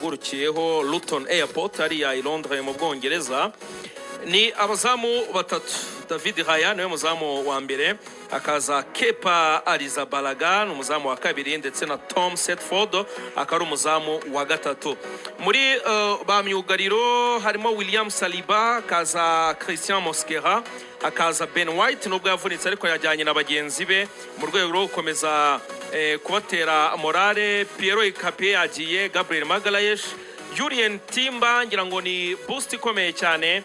Yahagurukiyeho Luton Airport hariya i Londres mu Bwongereza. Ni abazamu batatu: David Raya niwe muzamu wa mbere, hakaza Kepa Arrizabalaga ni umuzamu wa kabiri, ndetse na Tom Setford akaba ari umuzamu wa gatatu. Muri ba myugariro harimo William Saliba, hakaza Christian Mosquera, hakaza Ben White nubwo yavunitse ariko yajyanye na bagenzi be mu rwego rwo gukomeza kubatera morale. Piero Hincapié yagiye, Gabriel Magalhaes, Jurrien Timber, ngira ngo ni boost ikomeye cyane,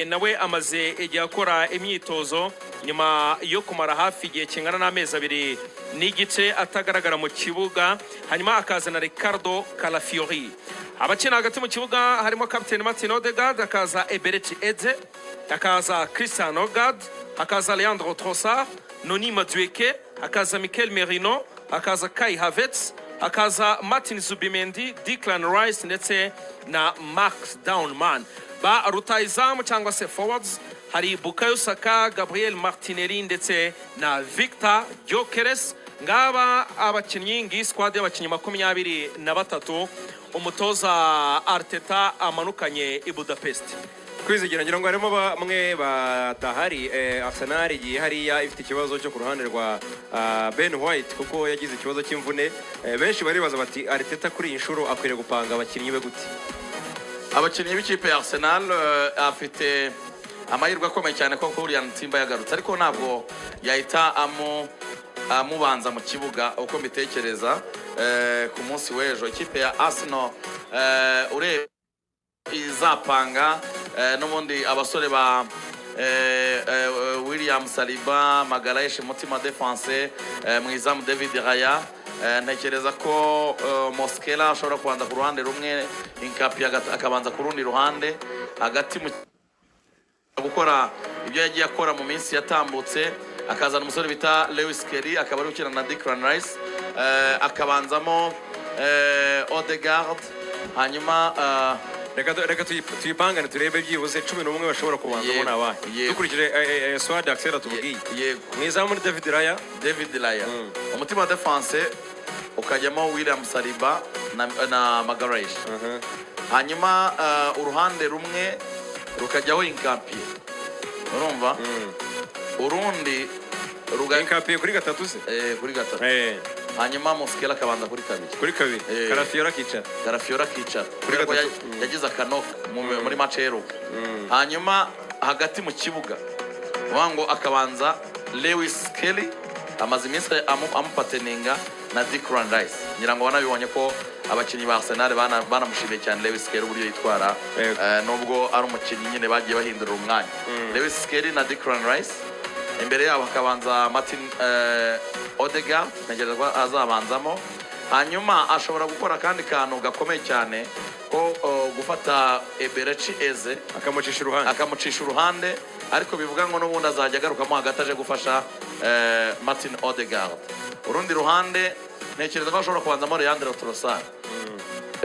nawe amaze igihe akora imyitozo nyuma yo kumara hafi igihe kingana n'amezi 2.5 atagaragara mu kibuga. Hanyuma akaza na Riccardo Calafiori. Abakina hagati mu kibuga harimo kapiteni Martin Odegaard, hakaza Eberechi Eze, hakaza Christian Nørgaard, hakaza Leandro Trossard, Noni Madueke, hakaza Mikel Merino, hakaza Kai Havertz, hakaza Martin Zubimendi, Declan Rice ndetse na Max Dowman. Ba rutahizamu cyangwa se forwards hari Bukayo Saka, Gabriel Martinelli ndetse na Victor Gyökeres. Ngaba abakinnyi, ngiyi squad y'abakinnyi 23 umutoza Arteta amanukanye i Budapest. Kwizigira, ngira ngo harimo bamwe badahari. Arsenal igiye hariya ifite ikibazo cyo ku ruhande rwa Ben White kuko yagize ikibazo cy'imvune. Benshi baribaza bati: "Arteta kuri iyi nshuro akwiriye gupanga abakinnyi be gute?" Abakinnyi b'ikipe ya Arsenal, afite amahirwe akomeye cyane ko Jurrien Timber yagarutse, ariko ntabwo yahita amubanza mu kibuga uko mbitekereza. Ku munsi w'ejo ikipe ya Arsenal, urebye izapanga n'ubundi abasore ba William Saliba, Magalhaes, mutima defense, mu izamu David Raya. Ntekereza ko Mosquera ashobora kubanza ku ruhande rumwe, Hincapié akabanza ku rundi ruhande, hagati mu gukora ibyo yagiye akora mu minsi yatambutse, akazana umusore bita Lewis Skelly akaba ari ukina na Declan Rice, akabanzamo Odegaard, hanyuma Reka tuyipangane turebe byibuze 11 bashobora kubanzamo Yego, ni abahe yego. dukurikije squad Axel atubwiye. Yego. Mu izamu ni David Raya. David Raya. Umutima wa defense ukajyamo William Saliba na Magalhaes, hanyuma uruhande rumwe rukajyaho Hincapié, urumva, urundi ruga Hincapié kuri gatatu se? Kuri gatatu. Hanyuma Mosquera akabanza kuri kabiri. Kuri kabiri. Calafiori akicara. Calafiori akicara Kuri kubera ko gatatu. Yagize akanoka muri match iheruka. Hanyuma hagati mu kibuga uvuga ngo akabanza Lewis Skelly, amaze iminsi amupateninga na Declan Rice. Ngira ngo wanabibonye ko abakinnyi ba Arsenal banamushimiye cyane Lewis Skelly uburyo yitwara, nubwo ari umukinnyi nyine bagiye bahindurira umwanya. Lewis Skelly na Declan Rice, imbere yabo hakabanza Martin Odegaard, ntekereza ko azabanzamo. Hanyuma ashobora gukora akandi kantu gakomeye cyane ko gufata Eberechi Eze akamucisha uruhande. Akamucisha uruhande, ariko bivuga ngo n'ubundi azajya agarukamo hagati aje gufasha Martin Odegaard. Urundi ruhande ntekereza ko ashobora kubanzamo Leandro Trossard.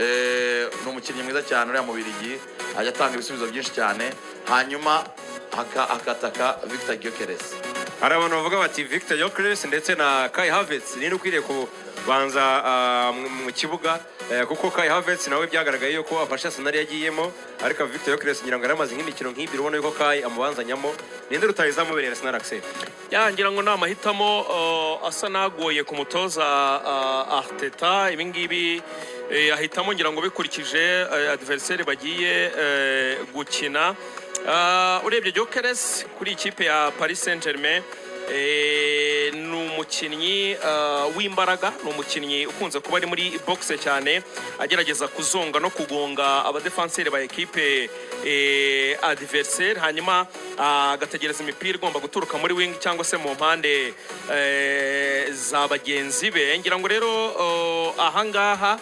Ni umukinnyi mwiza cyane uriya Mubirigi, ajya atanga ibisubizo byinshi cyane. Hanyuma akataka Victor Gyökeres. Hari abantu bavuga bati Victor Gyökeres ndetse na Kai Havertz, ninde ukwiriye kubanza mu kibuga? Kuko Kai Havertz nawe byagaragaye yuko afashe Arsenal yagiyemo, ariko Victor Gyökeres ngira ngo yari amaze nk'imikino nk'ibiri ubona yuko Kai amubanzanyamo. Ninde rutahizamu ubereye Arsenal, Axel? Ya, ngira ngo ni amahitamo asa n'agoye ku mutoza Arteta. Ibi ngibi ahitamo ngira ngo bikurikije adversaire bagiye gukina. Urebye Gyökeres kuri ikipe ya Paris Saint-Germain, ni umukinnyi w'imbaraga, ni umukinnyi ukunze kuba ari muri box cyane, agerageza kuzonga no kugonga abadefanseri ba ekipe adversaire, hanyuma agategereza imipira igomba guturuka muri wing cyangwa se mu mpande za bagenzi be. Ngira ngo rero ahangaha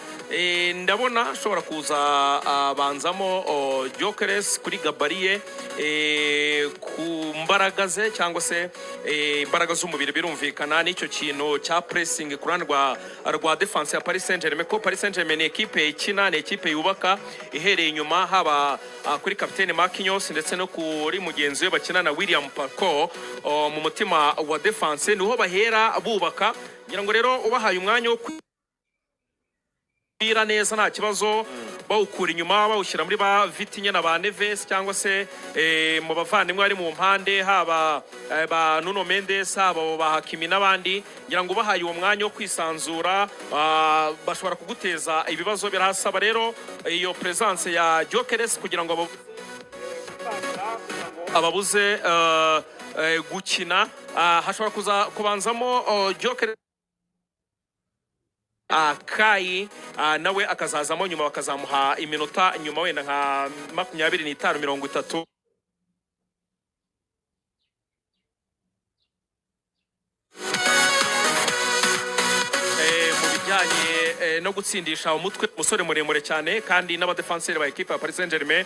ndabona ashobora kuza abanzamo Gyökeres kuri gabarit ye, ku mbaraga ze cyangwa se imbaraga z'umubiri, birumvikana n'icyo kintu cya pressing ku ruhande rwa defense ya Paris Saint-Germain, ko Paris Saint-Germain ni ekipe ikina, ni ekipe yubaka ihereye inyuma, haba kuri kapitene Marquinhos ndetse no kuri mugenzi we bakina na William Pacho. Mu mutima wa defense niho bahera bubaka. Ngira ngo rero ubahaye umwanya wo Umupira neza nta kibazo, bawukura inyuma bawushyira muri ba Vitinha na ba Neves, cyangwa se mu bavandimwe bari mu mpande, haba ba Nuno Mendes, haba abo ba Hakimi n'abandi. Ngira ngo bahaye uwo mwanya wo kwisanzura, bashobora kuguteza ibibazo. Birasaba rero iyo presence ya Gyökeres kugira ngo ababuze gukina. Hashobora kuza kubanzamo Gyökeres, Kai nawe akazazamo nyuma, bakazamuha iminota nyuma wenda nka 25, 30. Mu bijyanye no gutsindisha umutwe, umusore muremure cyane, kandi n'abadefanseri ba ekipa ya Paris Saint-Germain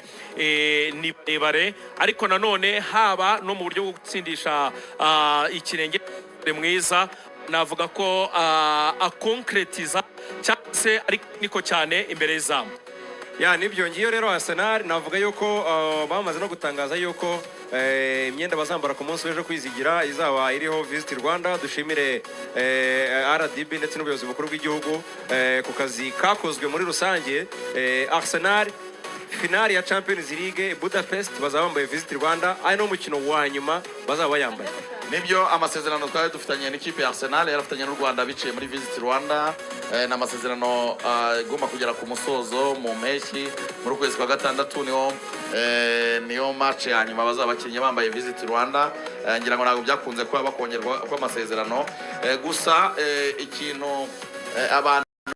ni barebare, ariko nanone haba no mu buryo bwo gutsindisha ikirenge mwiza, navuga ko akonkretiza cyangwa se ari niko cyane imbere y'izamu. Ya, nibyo. Ngiyo rero Arsenal, navuga yuko bamaze no gutangaza yuko imyenda bazambara ku munsi w'ejo kwizigira izaba iriho Visit Rwanda. Dushimire RDB ndetse n'ubuyobozi bukuru bw'igihugu ku kazi kakozwe muri rusange. Arsenal, finale ya Champions League Budapest, bazaba bambaye Visit Rwanda, ari no mukino wa nyuma bazaba bayambaye. Nibyo, amasezerano twari dufitanye n'ikipe ya Arsenal yarafitanye n'u Rwanda biciye muri Visit Rwanda, ni amasezerano agomba kugera ku musozo mu mpeshyi, muri ukwezi kwa gatandatu niyo match ya nyuma bazaba bakinnye bambaye Visit Rwanda. Ngira ngo ntabwo byakunze kuba bakongerwa kw'amasezerano. Gusa ikintu abantu